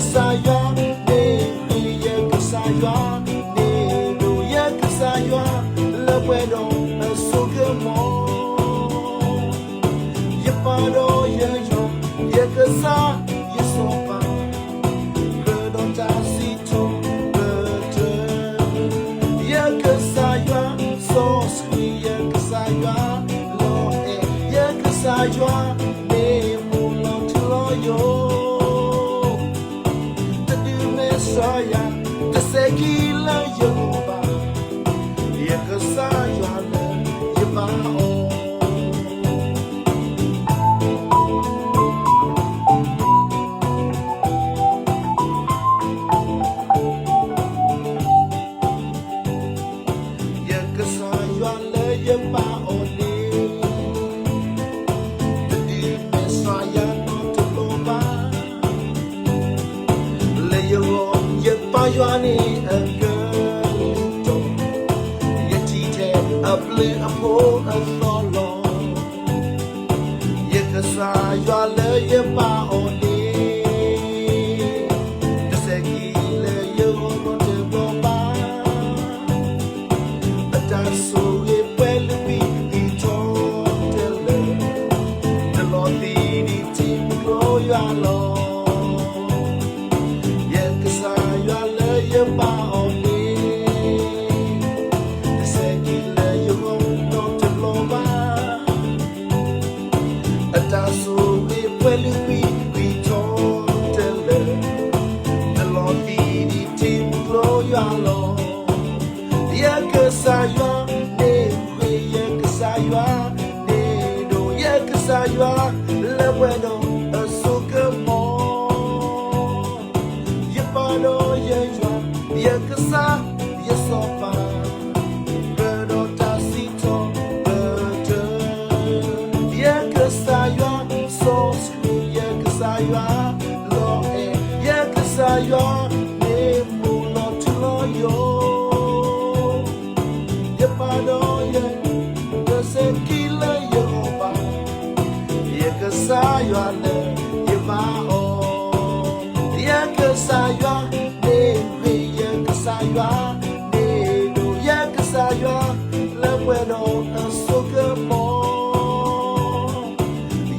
ကစၢ်ယွၤ, မ့ၢ်ယကစၢ်ယွၤ, မ့ၢ်ဒိၣ်ယကစၢ်ယွၤ, လၢပှဲၤဒီးအစိကမီၤ, ယပၢ်ဒီးယယွၤ, ယကစၢ်ယစီၤပၤ, ကြၢးဒီးတၢ်စံးထီၣ်ပတြၢၤ, ယကစၢ်ယွၤ, စီဆှံယကစၢ်ယွၤ, လီၤအဲၣ်ယကစၢ်ယွၤ, မ့ၢ်မိၢ်လီၤထူလီၤယိာ် တဒုးမဲာ်ဆှးယၤ, တစဲးကံလၢယဂီၢ်ဘၣ်, ယကစၢ်ယွၤလၢယဘါအီၤ. ယကစၢ်ယွၤလၢယဘါအီၤန့ၣ်, တဒုးမဲာ်ဆှးယၤနီတဘျီဘၣ်. လၢယဂီၢ်ယပၢ်ယွၤန့ၣ်အကလုၢ်တီ, ယထံၣ်ထဲအဘျုးအဖှိၣ်အသီလီၤ. ယကစၢ်ယွၤလၢယဘါအီၤန့ၣ်, တစဲးကံလၢယဂီၢ်နီတဘျီဘၣ်. အတၢ်ဆိၣ်ဂ့ၤပှဲၤလုၢ်ကွံာ်အံးထီၣ်တလၢာ်, တလီၤသံဒ်ထံမုၢ်ကျိယွၤလီၤ. ယကစၢ်ယွၤလၢယဘါအီၤန့ၣ်, တစဲးကံလၢယဂီၢ်နီတဘျီဘၣ်. အတၢ်ဆိၣ်ဂ့ၤပှဲၤလုၢ်ကွံာ်ကွံာ်ထီၣ်တလၢာ်, တလီၤသံဒ်ထံမုၢ်ကျိယွၤလီၤ. ယကစၢ်ယွၤ, မ့ၢ်ဃ့ယကစၢ်ယွၤ, မ့ၢ်ဒိၣ်ယကစၢ်ယွၤ, လၢပှဲၤဒီးအစိကမီၤ. ယပၢ်ဒီးယယွၤ, ယကစၢ်ယစီၤပၤ, ကြၢးဒီးတၢ်စံးထီၣ်ပတြၢၤ, ယကစၢ်ယွၤ, စီဆှံယကစၢ်ယွၤ, လီၤအဲၣ်ယကစၢ်ယွၤ, မ့ၢ်မိၢ်လီၤထူလီၤယိာ်. ယပၢ်ဒီးယ, တစဲးကံလၢယဂီၢ်ဘၣ်, ယကစၢ်ယွၤလၢယဘါအီၤ. ယကစၢ်ယွၤ, မ့ၢ်ဃ့ယကစၢ်ယွၤ, မ့ၢ်ဒိၣ်ယကစၢ်ယွၤ, လၢပှဲၤဒီးအစိကမီၤ.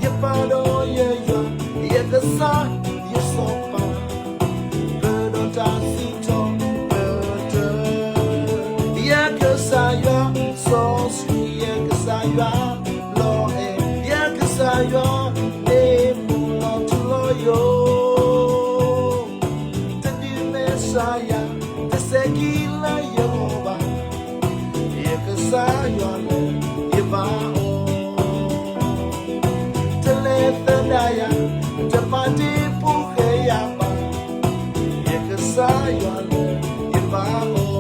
ယပၢ်ဒီးယယွၤ, ယကစၢ်ယစီၤပၤ, ကြၢးဒီးတၢ်စံးထီၣ်ပတြၢၤ, ယကစၢ်ယွၤ, စီဆှံယကစၢ်ယွၤ, လီၤအဲၣ်ယကစၢ်ယွၤ, မ့ၢ်မိၢ်လီၤထူလီၤယိာ်. တဒုးမဲာ်ဆှးယၤ, တစဲးကံလၢယဂီၢ်ဘၣ်, ယကစၢ်ယွၤလၢယဘါအီၤ. တလဲၤသဒၣ်ယၤ, တပာ်တ့ၢ်ဖိၣ်ဃဲယၤဘၣ်, ယကစၢ်ယွၤလၢယဘါအီၤ.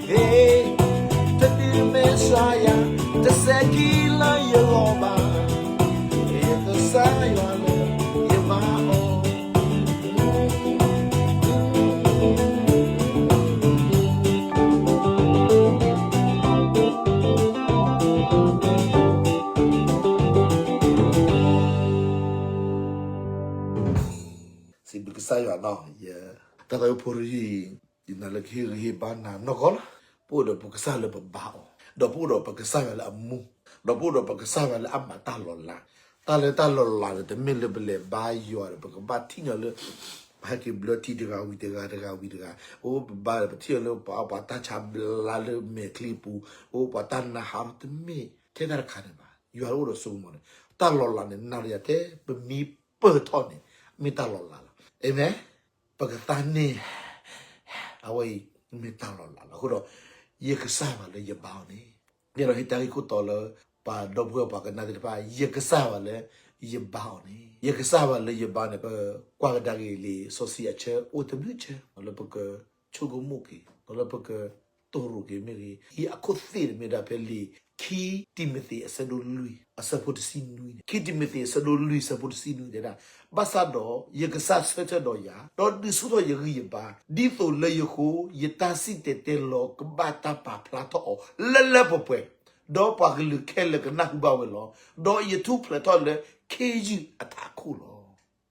ဟ့ၣ်, တဒုးမဲာ်ဆှးယၤ, တစဲးကံလၢယဂီၢ်ဘၣ်, ယကစၢ်ယွၤလၢယဘါအီၤ. စံးဘျုးကစၢ်ယွၤနီၤ, ယ, တၢ်သးဝံၣ်ဖိတယုၢ်အံၤ, ယနာ်လၢကဟ့ၣ်ဂံၢ်ဟ့ၣ်ဘါနၤနီၢ်ကီၢ်လီၤ. ပအိၣ်ဒီးပကစၢ်လၢပဘါအီၤ, ဒီးပအိၣ်ဒီးပကစၢ်ယွၤလၢအမူ, ဒီးပအိၣ်ဒီးပကစၢ်ယွၤလၢအမၤတၢ်လီၤလး. တၢ်လၢတၢ်လီၤလးန့ၣ် တမ့ၢ်လၢပလဲၤဘါယွၤဒီး ပကဘၣ်ထံၣ်ညီလၢ ပဟဲက့ၤဘျၢထံတဂၤဝံၤတဂၤ တဂၤဝံၤတဂၤ, အိၣ်ပဘါဒီး ပထံၣ်အီၤလၢပှၤ ပှၤတၢ်ဆါဘျါလၢမဲာ်ချံပူၤ, အိၣ်ပှၤတၢ်နါဟး တမ့ၢ်ထဲတၢ်တခါန့ၣ်ဘၣ်. ယွၤအိၣ်ဒီးစိကမီၤန့ၣ်, တၢ်လီၤလးန့ၣ် နၤဒီးယၤထဲပမံပၢၢ်ထီၣ်န့ၣ် မ့ၢ်တၢ်လီၤလးလီၤ. အၤမ့ၣ်. ပကသးန့ၣ် အဝဲအံၤမ့ၢ်တၢ်လီၤလးလီၤ. အဃိဒီး ယကစၢ်ဘၣ်လၢယဘါအီၤန့ၣ်, ယအဲၣ်ဒိးဟ့ၣ်တၢ်ဂ့ၢ်ခိၣ်တီလၢ ပှၤဒီပုၢ်ဝဲၢ်ပှၤကနၣ်သ့ၣ်တဖၣ်, ယကစၢ်ဘၣ်လၢယဘါအီၤန့ၣ်, ယကစၢ်ဘၣ်လၢယဘါန့ၣ် ပကွၢ်ကဒါက့ၤလံာ်စီဆှံအဆၢအိၣ်တဘျုးဆၢ, လၢပကဆိကမိၣ်က့ၤ, လၢပကတိၢ်ရိၣ်က့ၤမ့ၢ်ဂ့ၤ, အခိၣ်သ့ၣ်န့ၣ်မ့ၢ်ဒၣ်ဖဲလံာ်ခံတံၤမသ့းအဆၢဒိၣ်လွံၢ် အဆၢဖိတဆံနွံန့ၣ်, ခံတံၤမသ့းအဆၢဒိၣ်လွံၢ်အဆၢဖိတဆံနွံတဲဒၣ်, ဘၣ်ဆၣ်ဒီးယကစၢ်ဆၢထၢၣ်ဒီးယၤ, ဒီးဒုးဆူၣ်ထီၣ်ယဂံၢ်ယဘါ, ဒ်သိးလၢယဃိ ယတၢ်စံၣ်တဲၤတဲလီၤကဘၣ်တၢ်ပာ်ဖျါထီၣ်အီၤလၢလၢပှဲၤပှဲၤ, ဒီးပှၤကလုာ်ခဲလၢာ်ကနၢ်ဟူဘၣ်ဝဲလီၤ. ဒီးယထူၣ်ဖျဲးထီၣ်လၢခ့ယုၢ်အထးခိၣ်လီၤ.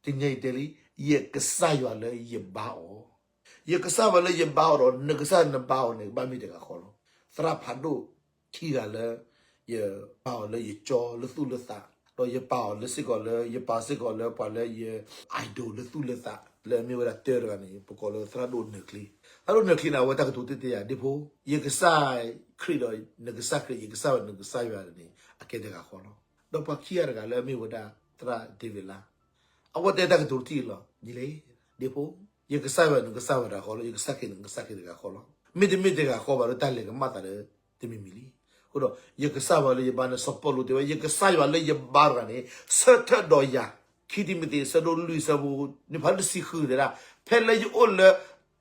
တနံၤအံၤတဲလံ, ယကစၢ်ယွၤလၢယဘါအီၤ, ယကစၢ်ယွၤလၢယဘါအီၤဒီး နကစၢ်နဘါအီၤန့ၣ် ကဘၣ်မ့ၢ်တဂၤဃီလီၤ. သရၣ်ဖးဒိၣ်ခံဂၤလၢ ယပာ်အီၤလၢယကၠီလၢသူၣ်လၢသး, ဒီးယပာ်အီၤလၢစ့ၢ်ကီးလၢ ယပာ်စ့ၢ်ကီးလၢပှၤလၢယ idol လၢသူၣ်လၢသး လၢအမ့ၢ်ဝဲဒၣ်တၢတဂၤန့ၣ် ပကိးလၢသရၣ်ဒိၣ်နၢၤချ့. သရၣ်ဒိၣ်နၢၤချ့န့ၣ် အဝဲတၢ်ကတိၤတ့ၢ်တ့ၢ်ယၤ ဒ့ဖိ, ယကစၢ်ခရံာ်ဒီးနကစၢ်ခရံာ်, ယကစၢ်ယွၤနကစၢ်ယွၤန့ၣ် အကဲတဂၤဃီလီၤ. ဒီးပှၤခံဂၤတဂၤလၢအမ့ၢ်ဝဲဒၣ်သရၣ်ဒ့ဝ့ၤလါ အဝဲတဲတၢ်ကတိၤတထံၣ်လီၤ. ဒ်လဲၣ်, ဒ့ဖိ, ယကစၢ်ယွၤနကစၢ်ယွၤတဂၤဃီလီၤ, ယကစၢ်ခရံာ်နကစၢ်ခရံာ်တဂၤဃီလီၤ. မ့တမ့ၢ်တဂၤဃီဘၣ်ဒီး တၢ်လဲၤကမၣ်သးလၢတမံၤမံၤလံ. အဃိဒီး ယကစၢ်ယွၤလၢယဘါန့ၣ် စီၤပီလူးတဲဝဲ ယကစၢ်ယွၤလၢယဘါတဂၤန့ၣ် ဆၢထၢၣ်ဒီးယၤ, ခံတံၤမသ့း ဆၢဒိၣ်လွံၢ် ဆၢဖိ နဖးတဆံဃုတဲဒၣ်, ဖဲလၢယအိၣ်လၢ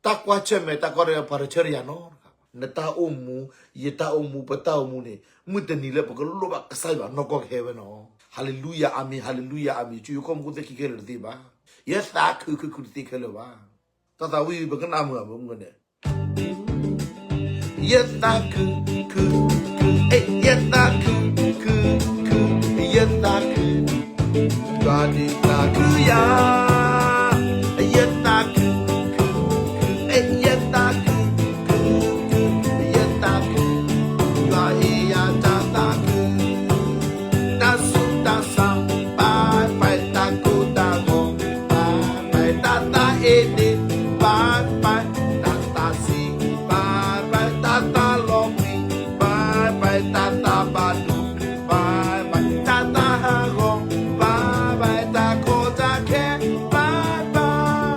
တၢ်ကွၢ်ဆၢၣ်မဲာ်တၢ်ကီတၢ်ခဲ ပှၤတဆၢထၢၣ်ယၤနီတဂၤဘၣ်. နတၢ်အိၣ်မူ, ယတၢ်အိၣ်မူ, ပတၢ်အိၣ်မူန့ၣ် မုၢ်တနံၤလၢပကလိၣ်ဘၣ်ကစၢ်ယွၤနီၢ်ကီၢ်ကဟဲဝဲနီၤ. ဟၤလ့လူယၤ, အၤမ့ၣ်, ဟၤလ့လူယၤ, အၤမ့ၣ်, ကၠူယိၤခိၣ်မူခိၣ်သ့ၣ်ခံခဲလၢာ်တသ့ဘၣ်. ယသးခုခုခုတသ့ခဲလၢာ်ဘၣ်. တၢ်သးဝံၣ်ပကနၣ်မုာ်အမုာ်မုာ်န့ၣ် ယသးခု, ခု, ခု, အဲ, ယသးခု, ခု, ခု, ယသးခု, ယွၤဒုးသးခုယၤ, ယသးခု, ခု, ခု, အဲ, ယသးခု, ခု, ခု, ယသးခု, ယွၤအံၤယၤတၢ်သးခု တၢ်ဆူးတၢ်ဆါ, ဘၣ်ဘၣ်တၢ်ကိၢ်တၢ်ဂီၤ, ဘၣ်ဘၣ်တၢ်သးအ့န့ၣ်, ဘၣ်ဘၣ်တၢ်သးဆံး, ဘၣ်ဘၣ်တၢ်သးလီၤကွံ, ဘၣ်ဘၣ်တၢ်သးဘၣ်ဒိ, ဘၣ်ဘၣ်တၢ်သးဟးဂီၤ, ဘၣ်ဘၣ်တၢ်ကီတၢ်ခဲ, ဘၣ်ဘၣ်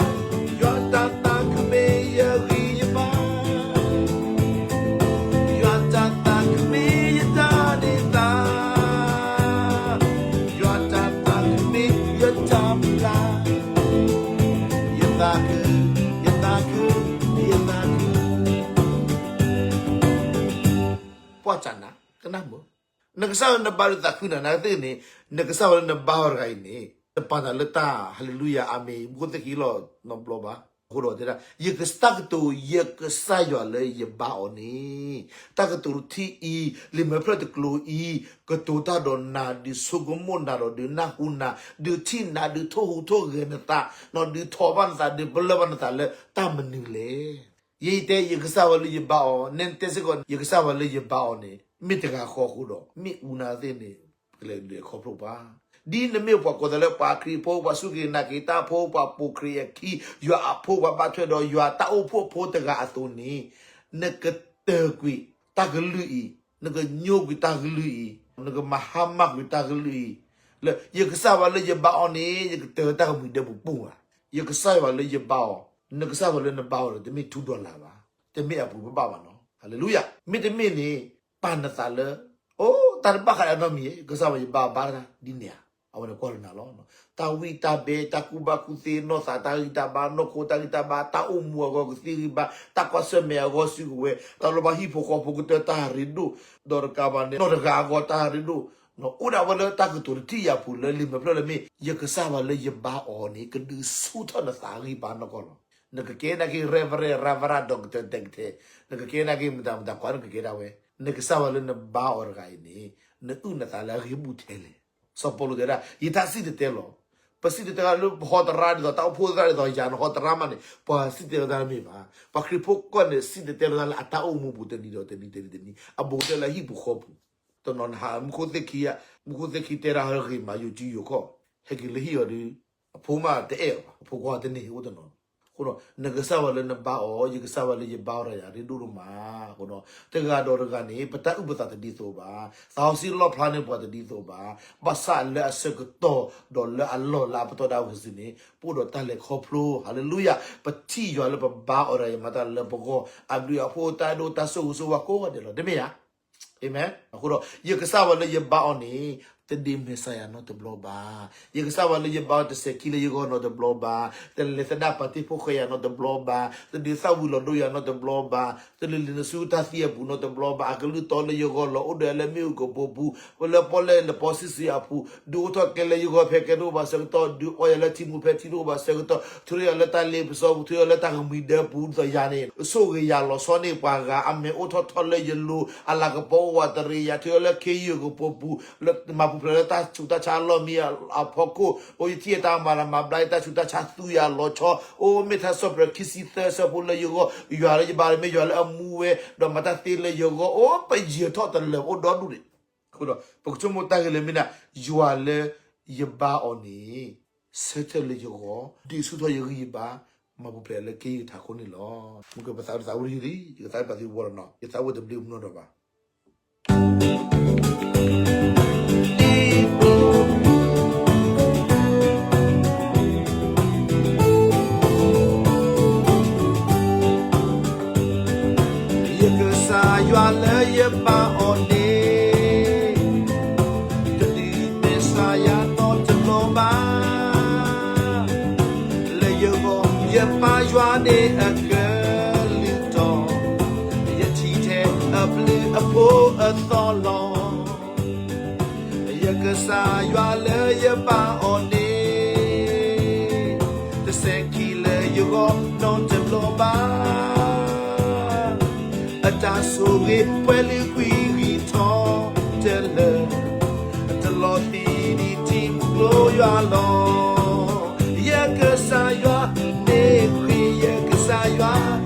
ယွၤတၢ်သးခုမ့ၢ်ယဂံၢ်ယဘါ, ယွၤတၢ်သးခုမ့ၢ်ယတၢ်န့ၢ်သါ, ယွၤတၢ်သးခုမ့ၢ်ယတၢ်ပျၢ်, ယသးခု, ယသးခု, ယသးခု, ပှၢ်စၢ်နၤ, ကနၣ်မုာ်, နကစၢ်ယွၤနဘါလၢသးခုနၤ နာ်ကသ့ၣ်န့ၣ်, နကစၢ်ယွၤလၢနဘါအီၤတဂၤအံၤန့ၣ် တပာ်နၤလၢတၢ် ဟၤလ့လူယၤ အၤမ့ၣ် မူခိၣ်သ့ၣ်ခံလီၤနီတဘျီဘၣ်. အဃိဒီးတဲဒၣ် ယကစၢ်ကတိၤ ယကစၢ်ယွၤလၢယဘါအီၤန့ၣ်, တၢ်ကတိၤတထံၣ်အံၤ, လံာ်မဲာ်ဖျၢၣ်တကျိၤအံၤ, ကတိၤတၢ်ဒီးနၤ ဒုးဆိကမိၣ်နၤဒီး ဒုးနၢ်ဟူနၤ, ဒုးထံၣ်နၤ ဒုးထိၣ်ဟူးထိၣ်ဂဲၤနသး, ဒုးထိးဘၣ်နသး ဒုးပလၢၢ်ဘၣ်နသးလၢတၢ်မနုၤလဲၣ်. ယဲယတဲ ယကစၢ်ယွၤလၢယဘါအီၤ, နဲနတဲစ့ၢ်ကီး ယကစၢ်ယွၤလၢယဘါအီၤန့ၣ် မ့ၢ်တဂၤဃီအဃိဒီး မ့ၣ်အူနၤသ့ၣ်န့ၣ် ကလဲၤဒုးခီဖျိပှၤ. ဒ်နမ့ၢ်ပှၤကိးသးလၢပှၤခရံာ်ဖိ, ပှၤစူၢ်က့ၤနာ်က့ၤတၢ်ဖိ, ပှၤပိာ်ခရံာ်အခံ, ယွၤအဖိ, ပှၤဘၣ်ထွဲဒီးယွၤတၢ်အိၣ်ဖှိၣ်ဖိတဂၤအသိးန့ၣ်, နကတၢၢ်ကွံာ်တၢ်ကလုၢ်အံၤ, နကညိကွံာ်တၢ်ကလုၢ်အံၤ, နကမၤဟါမၢ်ကွံာ်တၢ်ကလုၢ်အံၤ, လၢယကစၢ်ယွၤလၢယဘါအီၤန့ၣ် ယကတၢၢ်တၢ်ကမှံၤဒဲပူၤပူၤဘၣ်. ယကစၢ်ယွၤလၢယဘါအီၤ, နကစၢ်ယွၤလၢနဘါအီၤန့ၣ် တမ့ၢ်ထူဒီလၣ်ဘၣ်, တမ့ၢ်အပူၤဘၣ်ဘၣ်နီၤ. ဟၤလ့လူယၤ. မ့တမ့ၢ်န့ၣ် ပာ်နသးလၢ အိၣ် တၢ်တဘၣ်ဃးဒီးနီတမံၤ, ကစၢ်ယွၤယဘါအီၤဘၣ်တၢ်ဒ်န့ၣ်ဧါ. အဝဲန့ၣ်ကွၢ်လၢနၤလီၤ. တၢ်ဝံတၢ်ဘဲ, တၢ်ကူၣ်ဘၣ်ကူၣ်သ့, နီၢ်သးတၢ်ဂံၢ်တၢ်ဘါ, နီၢ်ခိတၢ်ဂံၢ်တၢ်ဘါ, တၢ်အိၣ်မူအဂီၢ်ကသံၣ်ဂံၢ်ဘါ, တၢ်ကွၢ်ဆၢၣ်မဲာ်အဂီၢ်စုကဝဲၤ, တၢ်လီၤဘၣ်ဟံၣ်ဖိဃီဖိကတၢၢ်တၢ်ရ့ဒိၣ်, ဒီးတကးဘၣ်န့ၣ် နီၢ်တဂၤအဂီၢ်တၢ်ရ့ဒိၣ်, အိၣ်ဒၣ်ဝဲလၢတၢ်ကတိၤတထံၣ်ယၤပူၤလၢလံာ်မဲာ်ဖျၢၣ်လၢမ့ၢ် ယကစၢ်ယွၤလၢယဘါအီၤန့ၣ် ကဒုးဆူၣ်ထီၣ်နသးအဂံၢ်ဘါနီၢ်ကီၢ်လီၤ. နကကဲနာ်က့ Reverend, Reverend, Doctor, Doctor, နကကဲနာ်က့ မတၤမတၤကွၢ် နကကဲဒၣ်ဝဲ, နကစၢ်ယွၤလၢနဘါအီၤတဂၤအံၤန့ၣ် နအုၣ်နသးလၢအဂ့ၢ်ဘူးထဲလဲၣ်. စီၤပီလူးတဲဒၣ် ယတၢ်စံၣ်တဲၤတဲလီၤ. ပစံၣ်တဲၤတဲလီၤလၢပဟီတရါဒ်သိး တၢ်အိၣ်ဖှိၣ်သရၣ်ဒ်သိးယၤ နဟီတရါမးန့ၣ် ပှၤစံၣ်တဲၤတဲလီၤတၢ်တမ့ၢ်ဘၣ်. ပှၤခရံာ်ဖိကီၢ်န့ၣ် စံၣ်တဲၤတဲလီၤတၢ်လၢအတၢ်အိၣ်မူပူၤတနံၤဒီးတနံၤ တနံၤတနံၤ အဘူးကတၢၢ်လၢဟံၣ်ပူၤဃီပူၤ, တနီၤနဟးမူခိၣ်သ့ၣ်ခံ, မူခိၣ်သ့ၣ်ခံတဲတၢ်ဟဲဂ့ၤမးယိၤကၠံယိၤခီၣ်, ဟဲက့ၤလၢဟံၣ်အီၤဒီး အဖိမးတအဲၣ်အီၤဘၣ်, အဖိခွါတန့ၢ်အိၣ်တနီၤ. အဃိဒီး နကစၢ်ယွၤလၢနဘါအီၤ, ယကစၢ်ယွၤလၢယဘါအီၤတဂၤအံၤ ရ့ဒိၣ်ဒိၣ်မး. အဃိဒီး တဂၤဒီးတဂၤန့ၣ် ပတၢ်အုၣ်ပသးတဒ်သိးဘၣ်. သးစီဆှံလီၣ်ဖျါန့ၢ်ပှၤတဒ်သိးဘၣ်. ဘၣ်ဆၣ်လၢအဆၢကတီၢ် ဒီးလၢအလီၢ်လၢအပတီၢ်ဒၣ်ဝဲစုာ်စုာ်န့ၣ် ပအိၣ်ဒီးတၢ်လဲၤခီဖျိ, ဟၤလ့လူယၤ, ပထံၣ်ယွၤလၢပဘါအီၤတဂၤအံၤ မၤတၢ်လၢပဂီၢ်, အဘျုးအဖှိၣ်တၢ်ဒိၣ်တၢ်ဆိၣ်ဂ့ၤဆိၣ်ဝါကိးဂၤဒဲးလီၤ. တမ့ၢ်ဧါ. အၤမ့ၣ်. အဃိဒီး ယကစၢ်ယွၤလၢယဘါအီၤန့ၣ် တဒုးမဲာ်ဆှးယၤနီတဘျီဘၣ်. ယကစၢ်ယွၤလၢယဘါအီၤတစဲးခံလၢယဂီၢ်နီတဘျီဘၣ်. တလဲၤသဒၣ်ပာ်တ့ၢ်ဖိၣ်ဃဲယၤနီတဘျီဘၣ်. တဒုးသၣ်ဝံၤလီၤဒိၣ်ယၤနီတဘျီဘၣ်. တလၢလံၤနစုတၢ်သံအပူၤနီတဘျီဘၣ်. အကလုၢ်တီလၢယဂီၢ်လီၤ အိၣ်ဒီးလၢမ့ၣ်အူကပိာ်ပူၤ, လၢပီၣ်လဲၣ်လၢပီၣ်ဆံးဆံးအပူၤ, ဒုးအိၣ်ထီၣ်ကဲလၢယဂီၢ်ဖဲကဲတအိၣ်ဘၣ်ဆၢကတီၢ်, ဒုးအီယၤလၢထံမူဖဲထံတအိၣ်ဘၣ်ဆၢကတီၢ်, ထုးယၤလၢတၢ်လ့ပစီပူၤ, ထုးယၤလၢတၢ်ကမှံၤဒဲပူၤ, ဒ်သိးယၤန့ၣ် ဆိၣ်ဂ့ၤယၤလီၤဆီန့ၢ်ပှၤဂၤ, အမဲာ်အိၣ်ထီၣ်ထီလၢယလိၤ, အလၤကပီၤအိၣ်ဝးတရံးယၤ, ထုးယၤလၢခ့ယုၢ်ကပိာ်ပူၤ, လၢမၤ ဖျၢၣ်လၢတၢ်ဆူးတၢ်ဆါအလီၢ်မံအဖီခိၣ်, အိၣ်ယထံၣ်အတၢ်မၤလၢမၤဘျါ ယတၢ်ဆူးတၢ်ဆါသူယၤလီၤဆီ, အိၣ်မ့ၢ်ထါစံးပတြၢၤခံဆံသၢဆၢဖိလၢယဂီၢ်, ယွၤလၢယဘါလၢမ့ၢ်ယွၤလၢအမူဝဲ, ဒီးမၤတၢ်သ့လၢယဂီၢ်, အိၣ်ပယၢၤထီၣ်တလၢာ်အိၣ်ဒီဒူၣ်န့ၣ်, အဃိဒီး ပကဆိကမိၣ်တၢ်ဂ့ၢ်လၢမ့ၢ်ဒၣ် ယွၤလၢယဘါအီၤန့ၣ် ဆၢထၢၣ်လၢယဂီၢ်, ဒုးဆူၣ်ထီၣ်ယဂံၢ်ယဘါ, မၤပူၤဖျဲးလၢကဟံၣ်ယထးခိၣ်န့ၣ်လီၤ. မုၢ်ကပသးဝံၣ်တသးဝံၣ်တယုၢ်လံ, ယကသးဝံၣ်ပသးဝံၣ်ဝီလီၤနီၤ, ယသးဝံၣ်တဘျ့မုၢ်နီၢ်ဒီးဘၣ် ယကစၢ်ယွၤလၢယဘါအီၤန့ၣ်, တဒုးမဲာ်ဆှးယၤနီတဘျီဘၣ်. လၢယဂီၢ်ယပၢ်ယွၤန့ၣ်အကလုၢ်တီ, ယထံၣ်ထဲအဘျုးအဖှိၣ်အသီလီၤ. ယကစၢ်ယွၤလၢယဘါအီၤန့ၣ်, တစဲးခံလၢယဂီၢ်နီတဘျီဘၣ်. အတၢ်ဆိၣ်ဂ့ၤပှဲၤလုာ်ကွံာ်ဂံၢ်ထီၣ်တလၢာ်, တလီၤသံးဒံးထံမူကျိယွၤလီၤ. ယကစၢ်ယွၤန့ၣ်ဃ့, ယကစၢ်ယွၤ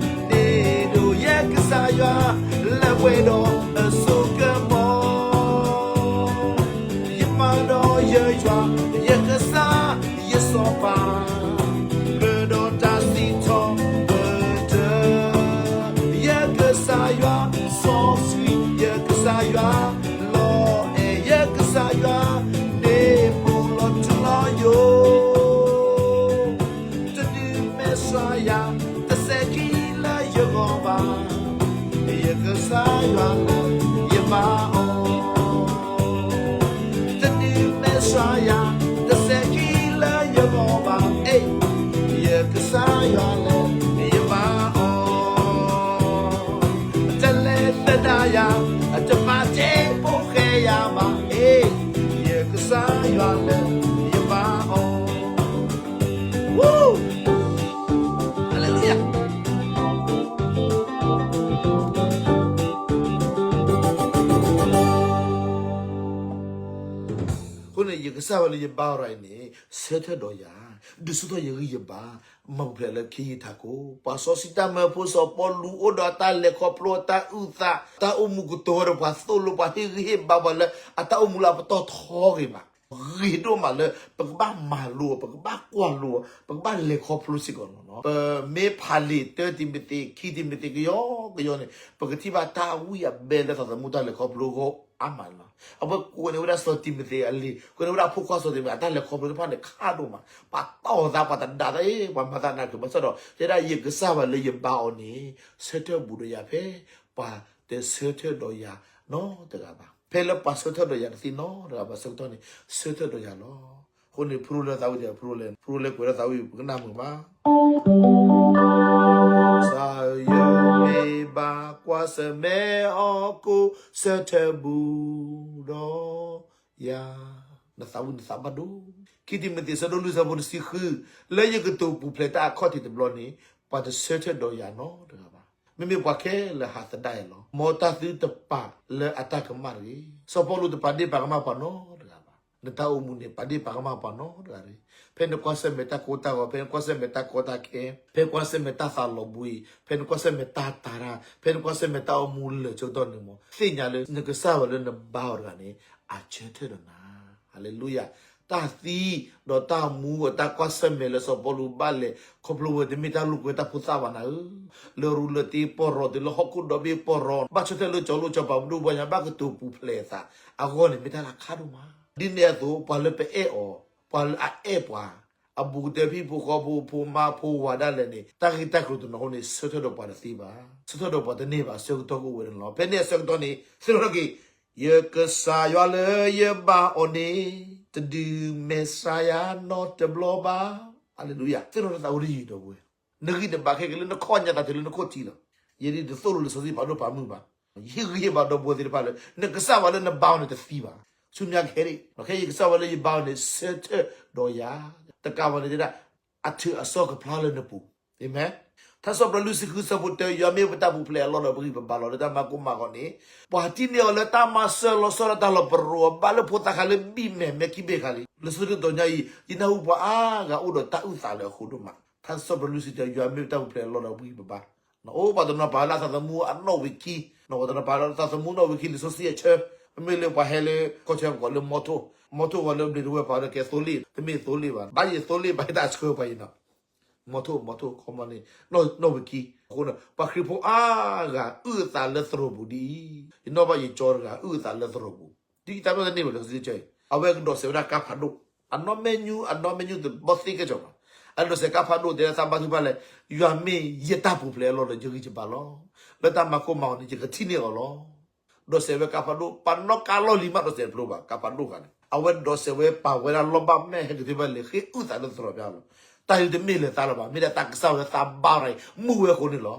န့ၣ်ဒိၣ်, ယကစၢ်ယွၤလၢပှဲၤဒီးအစိကမီၤ. ယမၤဒီးယယွၤ, ယကစၢ်ယစီၤပၤ, ကြၢးဒီးတၢ်စံးထီၣ်ပတြၢၤ, ယကစၢ်ယွၤစီဆှံ, ယကစၢ်ယွၤလီၤအဲၣ်, ယကစၢ်ယွၤန့ၣ်ပူၤလီၤထူလီၤယိာ်. တဒုးမဲာ်ဆှးယၤ, တစဲးခံလၢယဂီၢ်ဘၣ်, ယကစၢ်ယွၤလၢယဘါအီၤ, တဒုးမဲာ်ဆှးယၤ, တစဲးခံလၢယဂီၢ်ဘၣ်, ယကစၢ်ယွၤလၢယဘါအီၤ, တလဲၤသဒၣ်ယၤ, တပာ်တ့ၢ်ဖိဃဲယၤဘၣ်, ယကစၢ်ယွၤလၢယဘါအီၤ. Hallelujah. အဃိန့ၣ် ယကစၢ်ဝဲလၢယဘါအီၤန့ၣ် ဆၢထၢၣ်ဒီးယၤ, ဒုးဆူၣ်ထီၣ်ယဂံၢ်ယဘါ, မၤပူၤဖျဲးလၢခ့ယထးခိၣ်. ပှၤစီဆှံတၢ်မၢဖိစီၤပီလူးအိၣ်ဒီးအတၢ်လဲၤခီဖျိအတၢ်အုၣ်သး, တၢ်အိၣ်မူကတိၤဝဲဒီးပှၤသိၣ်လိပှၤဟ့ၣ်ဂံၢ်ဟ့ၣ်ဘါပှၤလၢအတၢ်အိၣ်မူလၢအပတီၢ်ထီဂ့ၤဘၣ်. ဂ့ၤဒိၣ်မးလၢ ပကဘၣ်မၤလိအီၤ, ပကဘၣ်ကွၢ်လိအီၤ, ပကဘၣ်လဲၤခီဖျိစ့ၢ်ကီးလီၤ. ပမ့ၢ်ဖးလံာ်တၢတံၤမသ့း, ခံတံၤမသ့းကယီကယီန့ၣ် ပကထံၣ်ဘၣ်တၢ်ဝံၣ်အဘဲလၢသးသမူတၢ်လဲၤခီဖျိအဂီၢ်အါမးလီၤ. အဝဲကွဲးန့ၢ်ဝဲဒၣ်စီၤတံၤမသ့းအလံာ်, ကွဲးန့ၢ်ဝဲဒၣ်ဖိခွါစီၤတံၤမသ့း အတၢ်လဲၤခီဖျိတဖၣ်န့ၣ် ခါဒိၣ်မး, ပှၤတီၢ်သး ပှၤတဒါသး, ပှၤမၤသးနးက့ၤ ဘၣ်ဆၣ်ဒီး တဲဒၣ်ယကစၢ်ဘၣ်လၢယဘါအီၤန့ၣ် ဆၢထၢၣ်ဘူးဒီးယၤဖဲ ပှၤတဆၢထၢၣ်ဒီးယၤနီတဂၤဘၣ်. ဖဲလၢပှၤဆၢထၢၣ်ဒီးယၤတသ့နီတဂၤဘၣ်ဆၢကတီၢ်န့ၣ် ဆၢထၢၣ်ဒီးယၤလီၤ. အဃိန့ၣ် ဖုရိလဲသးဝံၣ်ဒီး ဖုရိလဲ, ဖုရိလဲကွဲးလၢသးဝံၣ် ပကနၣ်မုာ်မး. ကစၢ်ယွၤမ့ၢ်ဘၣ်ကွၢ်ဆၢၣ်မဲာ်အီၤကိးဆၢထၢၣ်ဘူးဒီးယၤ, နသးဝံၣ်နသးဘၣ်ဒိ, ခံတံၤမသ့း ဆၢဒိၣ်လွံၢ် ဆၢဖိတဆံဃု, လၢယကတိၤပူၤဖျဲးတၢ်အခီၣ်ထံးတဘျီန့ၣ် ပှၤတဆၢထၢၣ်ဒီးယၤနီတဂၤဘၣ်. မ့မ့ၢ်ပှၤခဲလၢာ်ဟးသဒၣ်အံၤလီၤ. မ်တၢ်သုတပာ်လၢအတၢ်ကမၣ်တဂ့ၤ. စီၤပီလူးတပာ်ဒ့ၣ်ပာ်ကမၣ်ပှၤနီတဂၤဘၣ်. နတၢ်အိၣ်မူန့ၣ် ပာ်ဒ့ၣ်ပာ်ကမၣ်ပှၤနီတဂၤတဂ့ၤ. ဖဲနကွၢ်ဆၢၣ်မဲာ်တၢ်ကိၢ်တၢ်ဂီၤ, ဖဲနကွၢ်ဆၢၣ်မဲာ်တၢ်ကီတၢ်ခဲ, ဖဲနကွၢ်ဆၢၣ်မဲာ်တၢ်သးလီၤဘှံး, ဖဲနကွၢ်ဆၢၣ်မဲာ်တၢ်တာ်တၢ်, ဖဲနကွၢ်ဆၢၣ်မဲာ်တၢ်အိၣ်မူလၢာ်ဆၢကတီၢ်န့ၣ်မး, သ့ၣ်ညါလၢနကစၢ်ဝဲလၢနဘါအီၤတဂၤန့ၣ် အဆၢထၢၣ်ဒီးနၤ. ဟၤလ့လူယၤ. တၢ်သံဒီးတၢ်မူအတၢ်ကွၢ်ဆၢၣ်မဲာ်လၢစီၤပီလူးဘၣ်လဲၤခီဖျိဝဲ တမ့ၢ်တၢ်လိာ်ကွဲတၢ်ဖိသၣ်ဘၣ်နၤဧၢ. လၢရူလၢတ့ပီၢ်ရီ တုၤလၢဟီၣ်ခိၣ်ဒီဘ့ၣ်ပီၢ်ရီ, ဘၣ်ဆၢထၢၣ်လၢကၠီလိာ်ကၠီပၤ ပဒိၣ်ပှၤညါ ဘၣ်ကတိၤပူၤဖျဲးအသးအဂီၢ်န့ၣ် မ့ၢ်တၢ်လၢခါဒိၣ်မး. ဒ်န့ၣ်အသိး ပှၤလၢပအဲၣ်အီၤ, ပှၤလၢအအဲၣ်ပှၤ, အဘူးကတၢၢ်ဖံဖိဃီဖိ ဖိမါဖိဝၤဒၣ်လဲာ်န့ၣ် တၢ်ဂ့ၢ်တၢ်ကျိၤတနီၤအဃိန့ၣ် ဆၢထၢၣ်ဒီးပှၤတသ့ဘၣ်. ဆၢထၢၣ်ဒီးပှၤတန့ၢ်ဘၣ် ဆၢကတီၢ်ကအိၣ်ဝဲန့ၣ်လီၤ. ဖဲန့ၣ်အဆၢကတီၢ်န့ၣ် သ့ၣ်နီၣ်ထီၣ်က့ၤ ယကစၢ်ယွၤလၢယဘါအီၤန့ၣ် တဒုးမဲာ်ဆှးယၤနီတဘျီဘၣ်. ဟၤလ့လူယၤ. သ့ၣ်နီၣ်ထီၣ်သးဝံၣ်တယုၢ်ဒီပုၢ်ဝဲၢ်, နဂံၢ်နဘါခဲက့ၤလၢနခီၣ်ညါသးတုၤလၢနခိၣ်ထံးလီၤ. ယဲဒ်တသိၣ်လိလၢစီဆှံဖးဒိၣ်ဖးမုၢ်ဘၣ်. ယဟ့ၣ်ဂံၢ်ဟ့ၣ်ဘါဒီပုၢ်ဝဲၢ်သ့ၣ်တဖၣ်လၢ နကစၢ်ဝဲလၢနဘါအီၤန့ၣ်တသံဘၣ်. ဆူညါကဟဲဒၣ်, ခဲအံၤယကစၢ်ဝဲလၢယဘါအီၤန့ၣ် ဆၢထၢၣ်ဒီးယၤ, တကးဘၣ်န့ၣ်တဲဒၣ် အထုးအစီကဖျါလၢနပူၤ. အၤမ့ၣ်. ထါစံးပတြၢၤလွံၢ်ဆံဃုဆၢဖိတၢ ယွၤမ့ၢ်ပတၢ်ပူၤဖျဲးအလီၢ်ဒီး ပဂံၢ်ပဘါလီၤ. လၢတၢ်မၤကိၢ်မၤဂီၤန့ၣ် ပှၤဟးတံၢ်န့ၢ်အီၤလၢတၢ်မၤစၢၤလီၤဆီဒၣ်တၢ်လီၤပရိး ဘၣ်လၢဖိသၣ်ခါလၢဘံၣ်မဲာ်မဲာ်ခံဘ့ၣ်ခါလံ. လၢဆၢကတီၢ်ညါအံၤ ယနၢ်ဟူပှၤအါဂၤအိၣ်ဒီးတၢ်အုၣ်သးလၢအဃိဒိၣ်မး. ထါစံးပတြၢၤလွံၢ်ဆံတၢ ယွၤမ့ၢ်ပတၢ်ပူၤဖျဲးအလီၢ်ဒီး ပဂံၢ်ပဘါ အိၣ်ပှၤတနီၤပာ်လၢအသးသမူအနီၣ်ဝံာ်ခံ, ပှၤတနီၤပာ်လၢအသးသမူနီၣ်ဝံာ်ခံ လံာ်စီဆှံအဆၢ, မ့မ့ၢ်လၢပှၤဟဲလၢကီၢ်ဆၢပကိးလၢမီထိၣ်, မီထိၣ်ဝဲလၢဘျ့းဒဝဲၢ်ပာ်ဝဲလၢကဲသိလ့ၣ်, တမ့ၢ်သိလ့ၣ်ဘၣ်, ဘၣ်ယဲသိလ့ၣ်ဘၣ်ယတၢ်ဆှၢပှၤအံၤနီၤ, မီထိၣ် မီထိၣ် ခီမီန့ၣ် နီၣ်ဝံာ်ခံ, အဃိန့ၣ် ပှၤခရံာ်ဖိအါဂၤအုၣ်အသးလၢသရိာ်ပူၤဒ်အံၤ, ယနီၣ်ဘၣ်ယကၠီတဂၤအုၣ်အသးလံသရိာ်ပူၤ, ဒ်အံၤတၢ်နီၣ်တန့ၢ်ဘၣ်လၢ အဝဲကဒိးစဲးဝဲဒၣ်ကါဖးဒိၣ်, အနီၣ်မဲာ်ညူ အနီၣ်မဲာ်ညူတဘီသ့ကဲကီးဘၣ်, အဒိးစဲးကါဖးဒိၣ်တဲလၢသးဘါထုကဖၣ်လဲၣ်, ယွၤမ့ၢ်ယတၢ်ပူၤဖျဲးအလီၢ်ဒီးယဂံၢ်ယဘါလီၤ, လၢတၢ်မၤကိၢ်မၤဂီၤန့ၣ် ယကထံၣ်န့ၢ်အီၤလီၤ. ဒိးစဲးဝဲကါဖးဒိၣ် ပှၤနီၣ်ကါလီၢ်လံၤမး ဒိးစဲးတဖျိဘၣ် ကါဖးဒိၣ်ဂၤန့ၣ်, အဝဲဒိးစဲးဝဲပာ်ဝဲဒၣ်လီၢ်ဘၣ်မဲာ်ဟဲက့ၤသ့ဘၣ်လဲၤဃ့အုၣ်သးလၢသရိာ်ပျၢ်လီၤ, တၢ်လံၤတမ့ၢ်လၢၤသးလၢၤဘၣ်, မ့ၢ်ဒၣ်တၢ်ကစၢ်ဝဲသးဘါရၤအံၤ မုာ်ဝဲအဃိန့ၣ်လီၤ.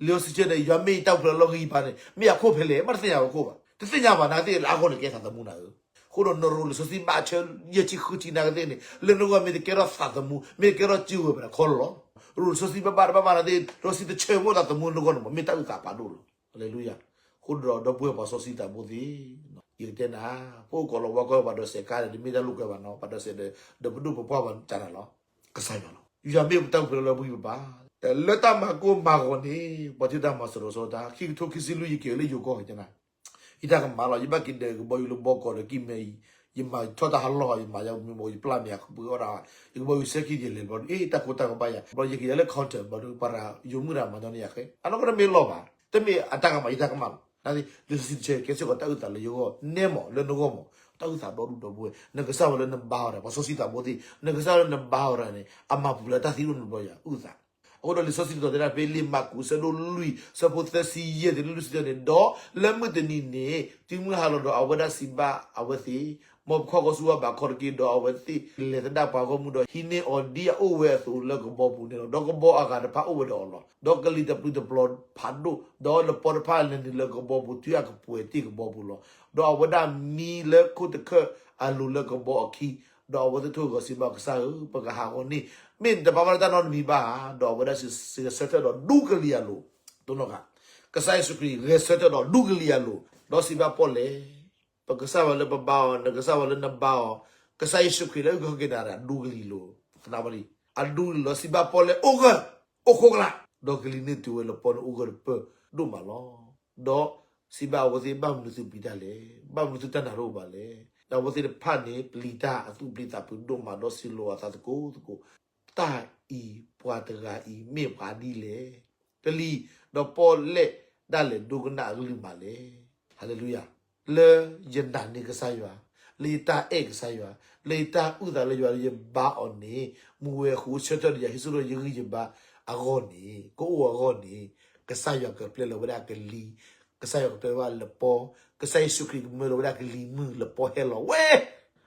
လံာ်စီဆှံဆၢန့ၣ် ယွၤမ့ၢ်ယတၢ်ပူၤဖျဲးလီၢ်ဂံၢ်ယဘါန့ၣ် မ့ၢ်အခိၣ်ဖဲလဲၣ် မ့ၢ်တသ့ၣ်ညါဝဲခိၣ်ဘၣ်, တသ့ၣ်ညါဘၣ်နာ်ကသ့ၣ်လၢအဂီၢ်န့ၣ် ကဲသးသမူနၤဧၢ, အဃိဒီးနရိၤလံာ်စီဆှံဘၣ်ဆၢ ယဲၢ်ဆံဃုဆံနာ်ကသ့ၣ်န့ၣ် လၢနဂီၢ်မ့ၢ်တကဲထီၣ်သးသမူ မ့ၢ်တကဲထီၣ်စုကဝဲၤဘၣ်န့ၣ်ခီလီၤ, ရိၤလံာ်စီဆှံဘၣ်ဘၣ်တဘၣ်ဘၣ်နာ်ကသ့ၣ် လံာ်စီဆှံတဆၢမ့ၢ်အိၣ်သးသမူနဂီၢ်န့ၣ် မ့ၢ်တၢ်အုၣ်သးဖးဒိၣ်လီၤ. ဟါလ့လူယၤ, အဃိဒီး ဒီပုၢ်ဝဲၢ်ပှၤစီဆှံသးဘိသ့ၣ်, ယကတဲနၤ, ပအိၣ်ကိးလီၤဝါကွဲပှၤဒိးစဲးကါန့ၣ် တမ့ၢ်တၢ်လိာ်ကွဲဘၣ်နီၤ, ပှၤဒိးစဲးဒီး ဒီးပဒိၣ်ပပှၢ်ပှၤကနၤလီၤ, ကစၢ်ယွၤလီၤ. ယွၤမ့ၢ်ပတၢ်ပူၤဖျဲးလီၢ်လၢပဂံၢ်ပဘါ, လၢတၢ်မၤကိၢ်မၤဂီၤန့ၣ် ပှၤထံၣ်တၢ်မၤစရီၤစီတၢ် ခံကထိခံဆံလွံၢ် ယက့ၤလၢယိၤကီၢ်ကနၤ, ယတၢ်ကမၣ်လီၤ, ယဘၣ်က့ၤဒၢးကဘီယူၤလၢဘီကီးဒီးကံၢ်မဲအံၤ, ယမၤထီၣ်တၢ်ဟးလီၢ် ယမၤယမၤယပျၢ်မ့ၢ်ယၤ ကပှ့ၤအီၣ်ဒၣ်, ယကဘီယူၤစဲခံယလဲၤဘျီဒုး အ့ၣ် တၢ်ကိၢ်တၢ်ဂီၤဘၣ်ယၤ, ဘျီယက့ၤယၤလၢ counter ဘျီဒုး ပှၤရၤယိၤမုၣ်ရၤမၤညီန့ၢ်ယၤဃဲ, အနီၢ်ကီၢ်တမ့ၢ်လီၢ်ဘၣ်, တမ့ၢ်အတၢ်ကမၣ် ယတၢ်ကမၣ်လီၤ. လံာ်စီဆှံတဆၢ ကဲစ့ၢ်ကီးတၢ်အုၣ်သးလၢယဂီၢ် နဲမးလၢနဂီၢ်မး, တၢ်အုၣ်သးဒီဒူၣ်ဒီဘိဝဲ, နကစၢ်ဝဲလၢနဘါအီၤတၢ် ပှၤစီဆှံသးဘိသ့ၣ်, နကစၢ်လၢနဘါအီၤတၢ်န့ၣ် အမၤပူၤလၢတၢ်သံအိၣ်နဘျီယၤ အုၣ်သး. အဃိဒီးလံာ်စီဆှံတတီၤတဲဒၣ်ဖဲလံာ်မၢ်ကူး အဆၢဒိၣ်လွံၢ် အဆၢဖိသၢဆံယဲၢ်တုၤလၢလွံၢ်ဆံတၢန့ၣ်, ဒီးလၢမုၢ်တနံၤန့ၣ် တုၤမုၢ်ဟါလီၤဒီး အဝဲဒၣ်စံးဘၣ်အဝဲသ့ၣ်, မ်ပခီၣ်ကီဆူဝါဘးခီတက့ၢ်. ဒီးအဝဲသ့ၣ်လဲၤသဒၣ်ပှၤဂီၢ်မုၢ်ဒီး ဟံးန့ၢ်အီၤဒ်အအိၣ်ဝဲအသိးလၢကဘီပူၤန့ၣ်လီၤ. ဒီးကဘီအဂၤတဖၣ်အိၣ်ဝဲဒီးအီၤလီၤ. ဒီးကလံၤတပျုာ်တပျီၤဖးဒိၣ်, ဒီးလပီတဖၣ်လဲၤနုာ်လၢကဘီပူၤ တုၤအကပှဲၤတ့ၢ်ကဘီပူၤလီၤ. ဒီးအဝဲဒၣ်မံလၢခိၣ်တခၢၣ်အလိၤလၢကဘီအခံ, ဒီးအဝဲသ့ၣ်ထိၣ်ဂီၤစံးဘၣ် ကစၢ်ဧၢ, ပကဟးဂီၤန့ၣ် မ့ၢ်နတဘါဘၣ်လၢတၢ်နီတမံၤဘၣ်ဧါ. ဒီးအဝဲဒၣ်စံးဆၢထၢၣ်ဒီးဒူကလံၤအလိၤ, တိၢ်နီၣ်ဃာ်, ကစၢ်ယ့ၣ်ၡူးခရံာ်ဂဲၤဆၢထၢၣ်ဒီးဒူကလံၤအလိၤ, ဒီးစံးဘၣ်ပီၣ်လဲၣ်, ပကစၢ်ဝဲလၢပဘါအီၤ, နကစၢ်ဝဲလၢနဘါအီၤ, ကစၢ်ယ့ၣ်ၡူးခရံာ်လၢအုၣ်က့ၤခီၣ်က့ၤနၤဒီး အဒူကလံၤလိၤ, သနာ်ဝဲလံ, အဒူကလံၤလီၤ. စံးဘၣ်ပီၣ်လဲၣ် အိၣ်ဂၢၢ်, အိၣ်ခိးကလာ်, ဒီးကလံၤန့ၣ်တုၤဝဲလၢပီၣ်န့ၣ်အိၣ်ဂၢၢ်တပၢၢ်ဒိၣ်မးလီၤ. ဒီးစံးဘၣ်အဝဲသ့ၣ် ဘၣ်မနုၤသုပျံၤတၢ်လဲၣ်, ဘၣ်မနုၤသုတၢ်နာ်တအိၣ်ဘၣ်လဲၣ်. ဒီးအဝဲသ့ၣ်တဖၣ်န့ၣ် ပျံၤတၢ်အသူၣ်ပျံၤသးဖုးဒိၣ်မး ဒီးစံးလိာ်အသးသကိးသကိး, တၢ်အံၤပှၤတဂၤအံၤမ့ၢ်ပှၤဒ်လဲၣ်. တလံၤ, ဒီးပီၣ်လဲၣ်ဒၣ်လဲာ်ဒိကနၣ်အကလုၢ်မးလဲၣ်. ဟါလ့လူယၤ, လၢယနာ်န့ၢ်ကစၢ်ယွၤ, လၢယတၢ်အဲၣ်ကစၢ်ယွၤ, လၢယတၢ်အုၣ်သးလၢယွၤလၢယဘါအီၤန့ၣ်, မူဝဲဃိဆၢထၢၣ်ဒီးယၤ ဟံးစိရိၤယဂံၢ်ယဘါအဂီၢ်န့ၣ်, ကအိၣ်အဂီၢ်န့ၣ်, ကစၢ်ယွၤကပျဲလီၤဝဲဒၣ်ကလံၤ, ကစၢ်ယွၤကပျဲလီၤဝဲဒၣ်လပီ, ကစၢ်ယ့ၣ်ၡူးခရံာ်ကမၢလီၤဝဲဒၣ်ကလံၤမုၢ်လပီဟဲလီၤဝဲ,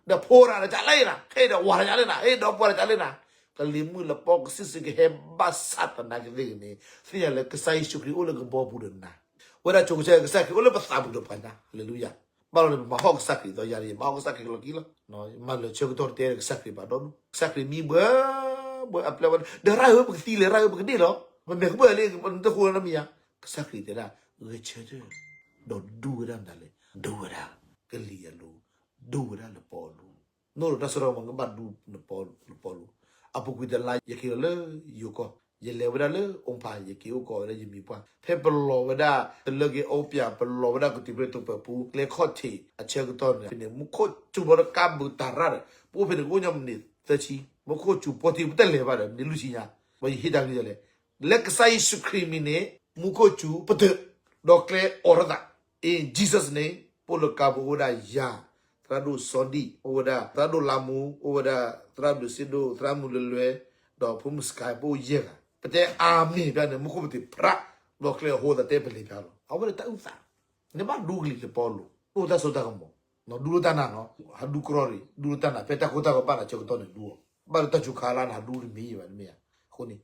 ဒီးဖိတၢ်တၢ်လၢနၤ, ဟဲဒီးဝၤတၢ်လၢနၤ, ဟဲဒီးပှၤတၢ်လၢနၤ, ကလံၤမုၢ်လပီကစံၣ်စ့ၢ်ကီးဟဲ ဘၣ်ဆၣ်သနာ်က့သ့ၣ်ဂ့ၤန့ၣ်, သ့ၣ်ညါလၢကစၢ်ယ့ၣ်ၡူးခရံာ်အိၣ်လၢကဘီပူၤဒီးနၤ, ဝဲဒၣ်ဆိကစၢ်ကစၢ်ခရံာ်အိၣ်လၢပသးပူၤဒီးပှၤနၤ, ဟါလ့လူယၤ. ဘၣ်လီၤန့ၣ် ပမၤဟီၣ်ကစၢ်ခရံာ်ဒီးယၤန့ၣ် ယမၤဟီၣ်ကစၢ်ခရံာ်လီၤက့လီၤ. မၤလၢာ်ဆၢကတီၢ်တတဲဒီးကစၢ်ခရံာ်ဘၣ်ဒီဒူၣ်, ကစၢ်ခရံာ်မံဘှဲဘှဲအပျဲၢ်ဝဲ, ဒီးရၣ်ဧၢ ပကသံလဲၣ်, ရၣ်ဧၢ ပကန့ၢ်လီၤ, ပမဲာ်ကဘၢၣ်လံ, တဃိနီတမံၤယါ, ကစၢ်ခရံာ်တဲဒၣ် ဂဲၤဆၢထၢၣ်, ဒီးဒူဝဲဒၣ်မနုၤလဲၣ်, ဒူဝဲဒၣ်ကလံၤအလိၤ, ဒူဝဲဒၣ်လပီအလိၤ, နအိၣ်ဒီးတၢ်စိတၢ်ကမီၤ ကဘၣ်ဒူလပီလိၤ. အပူၤကွံာ်တလါ ယက့ၤလီၤလၢယိၤကီၢ်, ယလဲၤဝဲဒၣ်လၢအိၣ်ဖး ယက့ၤအိၣ်ကီးဝဲဒၣ်ယမံၤပှၢ်, ဖဲပလီၤဝဲဒၣ် တလၢက့ၤအီပျး ပလီၤဝဲဒၣ်ကတုၤဖဲတိာ်ပၢၤပူၤ ကျဲခီၣ်ထံးအဆၢကတီၢ်န့ၣ် ဖဲန့ၣ် မူခိၣ်စူၤဘီတကးဘုးတၢ်ရၣ်ဒီး ပအိၣ်ဖဲန့ၣ်ကအိၣ်ညီမံးနံးသၢဆံ, မူခိၣ်စူၤပီၢ်ထံ ပတလဲၤဘၣ်ဒီး မံးနံးလွံၢ်ဆံညါ, ဘၣ်ယဟ့ၣ်တၢ်ဂ့ၢ်လဲၣ်, လၢကစၢ်ယ့ၣ်ၡူးခရံာ်မံၤန့ၣ် မူခိၣ်စူၤပတၢၢ်, ဒီးကျဲအိးထီၣ်သး In Jesus' name, ပအိၣ်လၢကါပူၤအိၣ်ဝဲဒၣ်ယၤ, သရၣ်ဒိၣ်စီၤဒံၣ်, အိၣ်ဝဲဒၣ်သရၣ်ဒိၣ်လါမူ, အိၣ်ဝဲဒၣ်သရၣ်ဘျုးစ့ဒိၣ်, သရၣ်မုၢ်လွဲလွဲ, ဒီးဖိမုၣ်စကဲ ပအိၣ်ယဲၢ်ဂၤ, ပတဲအၤမ့ၣ်ဖဲန့ၣ် မူခိၣ်ပတ့ၢ်ဖြး, ဒီးကျဲအဟိသတးပလဲၤဖဲလီၤ. အဝဲန့ၣ်တၢ်အုၣ်သး, နဘၣ်ဒူကလံၤလပီလိၤ, အိၣ်တၢ်စိတၢ်ကမီၤ, ဒူလိာ်တၢ်နးနီၤ, ဟးဒူကရီန့ၣ် ဒူလိာ်တၢ်နး ဖဲတၢ်ကိၢ်တၢ်ဂီၤဘၣ်နၤဆၢကတီၢ်န့ၣ်ဒူအီၤ, ဘၣ်လၢတၢ်စူၤခါလၢနဟးဒူတမံၤဘၣ်တမ့ၢ်ဧါ, အဃိန့ၣ်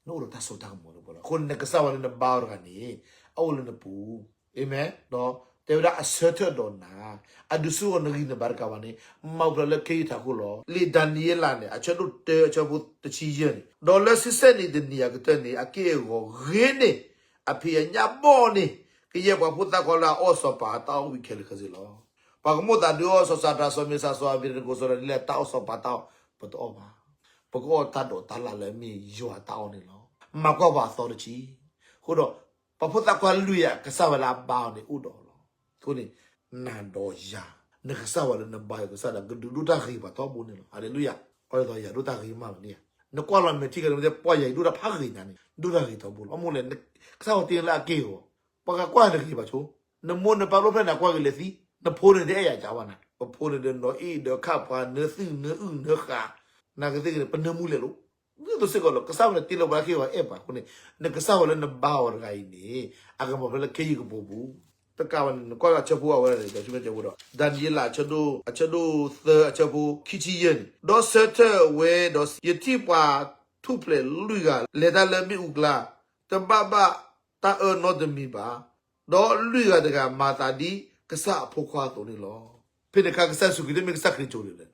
နအိၣ်ဒီးတၢ်စိတၢ်ကမီၤလၢပီၤလီၤ. အဃိန့ၣ် နကစၢ်ဝဲလၢနဘါအီၤတဂၤန့ၣ် အအိၣ်လၢနပူၤ, အၤမ့ၣ်, ဒီး တဲဝဲဒၣ်အဆၢထၢၣ်ဒီးနၤ, အဒုးဆူၣ်ထီၣ်နဂံၢ်နဘါတကးဘၣ်န့ၣ်, မၤပူၤဖျဲးလၢခ့ယုၢ်ထးခိၣ်လီၤ. လံာ်ဒၤနံးယ့လးန့ၣ် အဆၢဒိၣ်တၢ အဆၢဖိတဆံယဲၢ်န့ၣ်, ဒီးလၢဆံဆဲၣ်နံၤတနံၤအကတၢၢ်န့ၣ် အက့ၢ်အဂီၤဂ့ၤန့ၢ် အဖံးအညၣ်ဘီၣ်န့ၢ် ကယဲၢ်ပှၤဖိသၣ်ခွါလၢအအီၣ်စီၤပၤအတၢ်အီၣ်ဝံခဲလၢာ်ခဲဆ့လီၤ. ပှၤကမိၣ်သးဒုးအီၣ်စီၤစၤဒြး စီၤမ့ၡး စီၤအဘ့းနကိၤ စီၤဒၤနံးယ့လးတၢ်အီၣ်စီၤပၤတၢ်အီၣ် ပတအီၣ်ဘၣ်. ပကအီၣ်တၢ်ဒိးတၢ်လၣ်လၢအမ့ၢ်ယွၤတၢ်အီၣ်န့ၣ်လီၤ. မၤကွၢ်ပှၤအသီတဆံ. အဃိဒီး ပှၤဖိသၣ်ခွါလွံၢ်ဂၤ ကစၢ်ဝဲလၢအဘါအီၤန့ၣ်အိၣ်ဒီးလီၤ. အဃိန့ၣ် နၤဒီးယၤ နကစၢ်ဝဲလၢနဘါယွၤကစၢ်ဒီး ကဒုးဒိၣ်တၢ်ဂ့ၤပှၤထီဘိန့ၣ်လီၤ. ဟါလ့လူယၤ. အဃိဒီးယၤဒိၣ်တၢ်ဂ့ၤမးလီၤန့ၣ်ဧါ. နကွၢ်လီၤမဲာ်ထံကဒီး ပှၤယၤအံၤဒိၣ်တၢ်ဖးဂ့ၤနၤန့ၣ် ဒိၣ်တၢ်ဂ့ၤထီဘိလီၤ. အမိၢ်လဲၣ် ကစၢ်ဝဲတ့လၢအက့ၢ်အဂီၤ ပှၤကကွၢ်တဂ့ၤဘၣ်ဆိ, နမိၢ်နပၢ်လိၣ်ဖျဲၣ်န့ၣ် အကွၢ်က့ၤလဲၤသံ, နဖိန့ၣ်တအဲၣ်ယၤကးဘၣ်နၤ, ပဖိန့ၣ်ဒီးနီၢ်အ့ၣ်ဒီးခၣ်ပှၤ နသုၣ်နအုၣ်နဃး, နာ်က့သ့ၣ်ဂ့ၤန့ၣ် ပနၢမူလဲၤလိၤ, ဒ်သိးစ့ၢ်ကီးလီၤ. ကစၢ်ဝဲန့ၣ်တ့လီၤပှၤလၢခ့ဂီၤအဲၣ်ပှၤအဃိန့ၣ်, နကစၢ်ဝဲလၢနဘါအီၤတဂၤအံၤန့ၣ် အကမၤဖဲလၢခ့ယုၢ်ကပိာ်ပူၤ, တကးဘၣ်န့ၣ် နကွၢ်လၢအဆၢဖိအဝဲန့ၣ် ဒီးဆူမဲာ်တဲဝဲဒီး ဒၤနံးယ့လး အဆၢဒိၣ်သၢ အဆၢဖိခံဆံယဲၢ်န့ၣ်, ဒီးဆၢထၢၣ်ဝဲဒီး ယထံၣ်ပှၤထူၣ်ဖျဲးလွံၢ်ဂၤ လဲၤတၢ်လၢမ့ၣ်အူကျါ, တဘၣ်ဘၣ်တၢ်အၢနီတမံၤဘၣ်, ဒီးလွံၢ်ဂၤတဂၤမၤသးဒ်ကစၢ်အဖိခွါအသိးန့ၣ်လီၤ. ဖဲန့ၣ်အခါ ကစၢ်ယ့ၣ်ၡူးခရံာ်တမ့ၢ်ကစၢ်ခရံာ်ကၠိၤဒဲးလဲၣ်,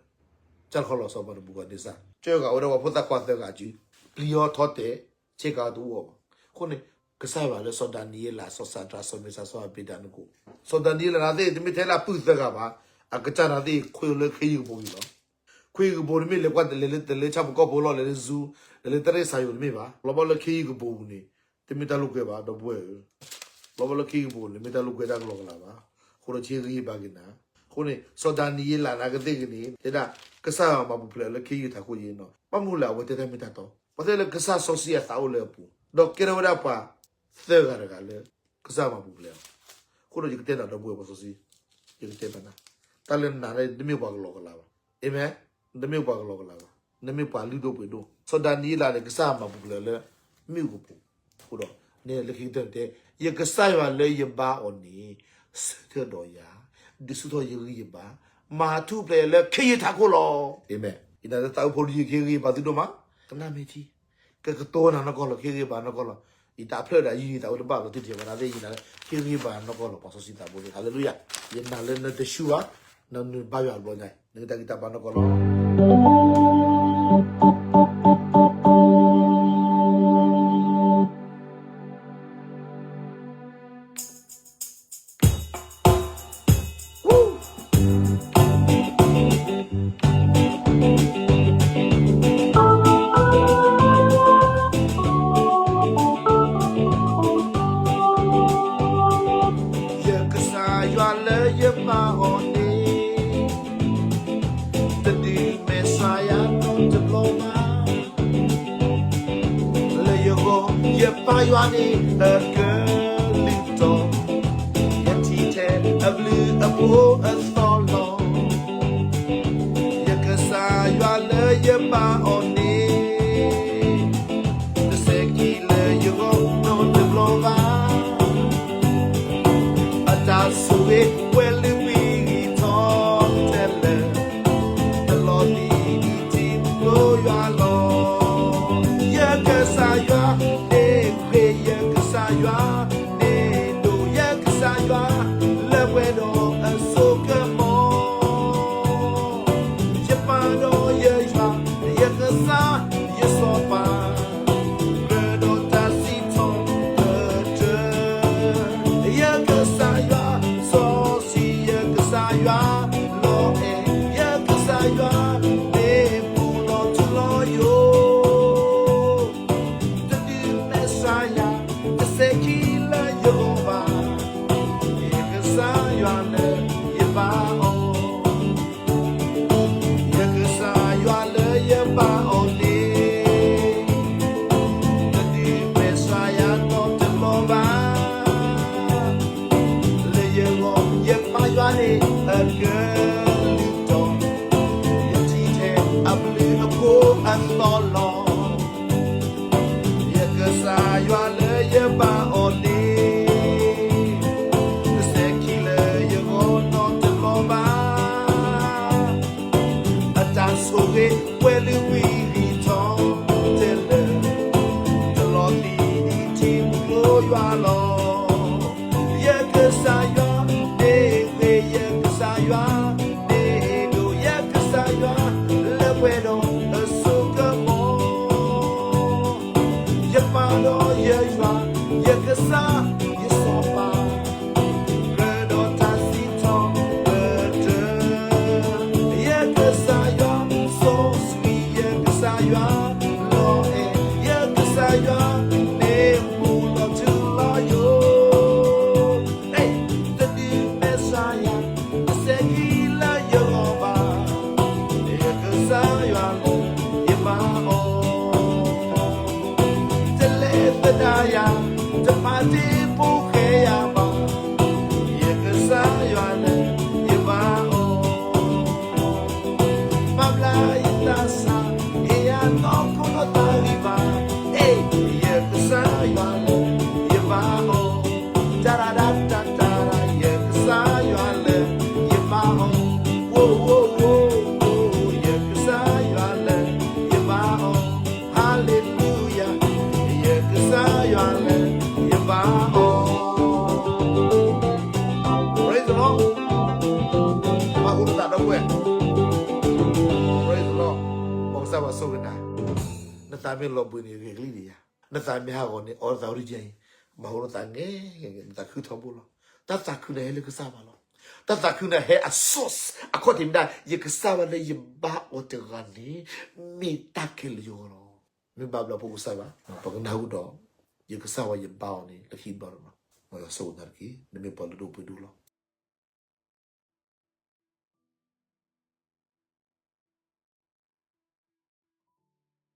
ကၢ်ခီလီၤစီၤပၤနဘူၤခၣ်နံစၢ် ကၢၢ်ဃာ်ဝဲဒၣ်ပှၤဖိသၣ်ခွါသၢဂၤအစု, ပျံၤအီၤထီၣ်တဲာ်, ဆ့ကၤအီၤတအိၣ်ဘၣ်. အဃိန့ၣ် ကစၢ်ယွၤလၢစီၤဒၤနံးယ့လး စီၤစၤဒြး စီၤမ့ၡး စီၤအဘ့းနကိၤ, စီၤဒၤနံးယ့လးနာ်သ့ၣ် တမ့ၢ်ထဲလၢအပုၢ်သၢဂၤဘၣ်, အကစၢ်နာ်သ့ၣ် ခွဲးလၢခ့ယုၢ်ကပိာ်ပူၤလီၤ. ခ့ယုၢ်ကပိာ်န့ၣ်မ့ၢ်လဲၤကွၢ်တလဲၤလၢ တလဲၤလၢဆၣ်ဖိကီၢ်ဖိလီၤ, လဲၤလၢ zoo, လဲၤလၢတရ့ၣ်စၤယိၤတမ့ၢ်ဘၣ်, လီၤဘၣ်လၢခ့ယုၢ်ကပိာ်ပူၤန့ၣ် တမ့ၢ်တၢ်လိာ်ကွဲဘၣ် ဒီပုၢ်ဝဲၢ်ဧၢ, လီၤဘၣ်လၢခ့ယုၢ်ကပိာ်န့ၣ် မ့ၢ်တၢ်လိာ်ကွဲတၢ်ကလီကလီဘၣ်. အဃိဒီး ဆ့ဂ့ၤဘၣ်က့ၤနၤ, အဃိန့ၣ် စီၤဒၤနံးယ့လးနာ်က့သ့ၣ်ဂ့ၤန့ၣ် တဲဒၣ် ကစၢ်ယွၤမၤပူၤဖျဲးလၢခ့ယုၢ်ထးခိၣ်အံၤနီၤ, ဘၣ်မနုၤလဲၣ် အဝဲတဲတၢ်မ့ၢ်တၢ်တီ, ပှၤသ့ၣ်လၢကစၢ်စီဆှံအသးအိၣ်လၢအပူၤ, ဒီးကဲထီၣ်ဝဲဒၣ်ပှၤ သၢဂၤတဂၤလၢ ကစၢ်မၤပူၤဖျဲးအီၤ, အဃိဒီးယကတဲနၤဒီပုၢ်ဝဲၢ်ပှၤစီဆှံ, ယကတဲနၤ, တၢ်လၢနၤန့ၣ် တမ့ၢ်ပှၤကလီကလီဘၣ်, အၤမ့ၣ်, တမ့ၢ်ပှၤကလီကလီဘၣ်, နမ့ၢ်ပှၤလုၢ်ဒိၣ်ပှ့ၤဒိၣ်, စီၤဒၤနံးယ့လးန့ၣ် ကစၢ်မၤပူၤဖျဲးလၢ မ့ၣ်အူကပိာ်, အဃိဒီး န့ၣ်လၢခံကတၢၢ်န့ၣ်တဲ, ယကစၢ်ယွၤလၢယဘါအီၤန့ၣ် ဆၢထၢၣ်ဒီးယၤ, ဒုးဆူၣ်ထီၣ်ယဂံၢ်ယဘါ, မၤထူၣ်ဖျဲးလၢခ့ယုၢ်ထးခိၣ်လီၤ, အၤမ့ၣ်. ယနာ်လၢသးအိၣ်ဖိလံၤ ယကဟ့ၣ်ဂံၢ်ဘါသုဒိၣ်မး, ကနၣ်မ့ၢ်ထံ ကကတိၤနၤနီၢ်ကီၢ်လီၤ, ကဟ့ၣ်ဂံၢ်ဘါနီၢ်ကီၢ်လီၤ, ယတၢ်ဖျၢၣ်ဒီးယတၢ်အိၣ်တဘၣ်လီၤ သုထံၣ်ဘၣ်နၤသ့ၣ် ယနာ်လၢ ဟ့ၣ်ဂံၢ်ဘါနီၢ်ကီၢ်လီၤ ပှၤစီဆှံသးဘိသ့ၣ်, ဟါလ့လူယၤ, ယနာ်လၢနတဆူၣ်ဘၣ်, နနုာ်ဘါယွၤတဘျီညါ, နကတၢ်ဂံၢ်တၢ်ဘါနီၢ်ကီၢ်လီၤ. ယကစၢ်ယွၤလၢယဘါအီၤန့ၣ်, တဒုးမဲာ်ဆှးယၤနီတဘျီဘၣ်, လၢယဂီၢ် ယဘါယွၤန့ၣ်အကလုၢ်တီ, ယထံၣ်ထဲအဘျုးအဖှိၣ်အသီလီၤ. ယကစၢ်ယွၤလၢယဘါအီၤန့ၣ်, တစဲးခံလၢယဂီၢ်နီတဘျီဘၣ်, အတၢ်ဆိၣ်ဂ့ၤဝဲလုၢ်ကွံာ်ဂံၢ်ထီၣ်တဲလၢာ်, တလီၤသံးဒံးထံကျိယွၤလီၤ. ယကစၢ်ယွၤန့ၣ်ဂ့ၤ, ယကစၢ်ယွၤန့ၣ်ဒိၣ်, ယကစၢ်ယွၤလၢပှဲၤဒီးအစိကမီၤ, ယပၢ်ဒီးယယွၤ, ယကစၢ်ယစီၤပၤ, ကြၢးဒီးတၢ်စံးထီၣ်ပတြၢၤ, ယကစၢ်ယွၤစီဆှံ, ယကစၢ်ယွၤလီၤအဲၣ်, ယကစၢ်ယွၤမ့ၢ်ပူၤလီၤထူလီၤယိာ်, တဒုးမဲာ်ဆှးယၤ, တစဲးခံလၢယဂီၢ်ဘၣ်, ယကစၢ်ယွၤလၢယဘါအီၤ ယကစၢ်ယွၤလၢယဘါအီၤန့ၣ်, တဒုးမဲာ်ဆှးယၤနီတဘျီဘၣ်, လၢယဂီၢ် ယဘါယွၤန့ၣ်အကလုၢ်တီ, ယထံၣ်ထဲအဘျုးအဖှိၣ်အသီလီၤ. ယကစၢ်ယွၤလၢယဘါအီၤန့ၣ်, တစဲးခံလၢယဂီၢ်နီတဘျီဘၣ်, အတၢ်ဆိၣ်ဂ့ၤဝဲလုၢ်ကွံာ်ဂံၢ်ထီၣ်တဲလၢာ်, တလီၤသံးဒံးထံကျိယွၤလီၤ. ယကစၢ်ယွၤန့ၣ် ယမၤဒီးယယွၤ, ယကစၢ်, ယစီၤပၤ, ကြၢးဒီးတၢ်စံးထီၣ်ပတြၢၤ, ယကစၢ်ယွၤစီဆှံ, ယကစၢ်ယွၤလီၤအဲၣ်, ယကစၢ်ယွၤမ့ၢ်မူလီၤထူလီၤယိာ်. တဒုးမဲာ်ဆှးယၤ, တစဲးခံလၢယဂီၢ်ဘၣ်, ယကစၢ်ယွၤလၢယဘၣ်အီၤ, တလဲၤသဒၣ်ယၤ, တဖးတ့ၢ်ဖိဃဲယၤဘၣ်, ယကစၢ်ယွၤလၢယဘၣ်အီၤ, မၤဘျါယသးစၢ်, ယယၤနီၢ်ခိနီၢ်သးဂံၢ်ဘါ, အဲၣ်, ယကစၢ်ယွၤလၢယဘၣ်အီၤ, တၢ်ရၣ်ဒၣ်တၢ်တၢ်ရၣ်, ယကစၢ်ယွၤလၢယဘၣ်အီၤ, ဝိဝိဝိဝိ, ယကစၢ်ယွၤလၢယဘၣ်အီၤ, ဟါလ့လူယၤ, ယကစၢ်ယွၤလၢယဘၣ်အီၤ. Praise the Lord. မၤဟူနသးဒီပုၢ်ဝဲၢ်, Praise the Lord. မ်ကစၢ်ယွၤဆိၣ်ဂ့ၤနၤ, နသးမ့ၢ်လီၤဘှံးန့ၣ် ဂဲၤကလံၣ်ဒံးယၤ, နသးမ့ၢ်ဟးဂီၤန့ၣ် အီနသးအိၣ်တယၢ်အံၤ, မၤဟူနသးငဲၤ, နသးခုထီဘိလီၤ. တၢ်သးခုန့ၣ်ဟဲလၢကစၢ်ဘၣ်လီၤ. တၢ်သးခုန့ၣ်ဟဲအ source အခီၣ်ထံးမ့ၢ်ဒၣ် ယကစၢ်ယွၤလၢယဘၣ်အီၤတဂၤန့ၣ် မ့ၢ်တၢ်ခဲလၢာ်ယဂီၢ်လီၤ. မ့ၢ်ဘၣ်ဘျီဖိကစၢ်ယွၤ, ပကနၢ်ဟူဒီး ယကစၢ်ယွၤယဘၣ်အီၤန့ၣ် လၢခံဘျီတဘျီ, မ်ယွၤဆိၣ်ဂ့ၤနၤတက့ၢ်. နမ့ၢ်ပှၤလုၢ်ဒိၣ်ပှ့ၤဒိၣ်လီၤ.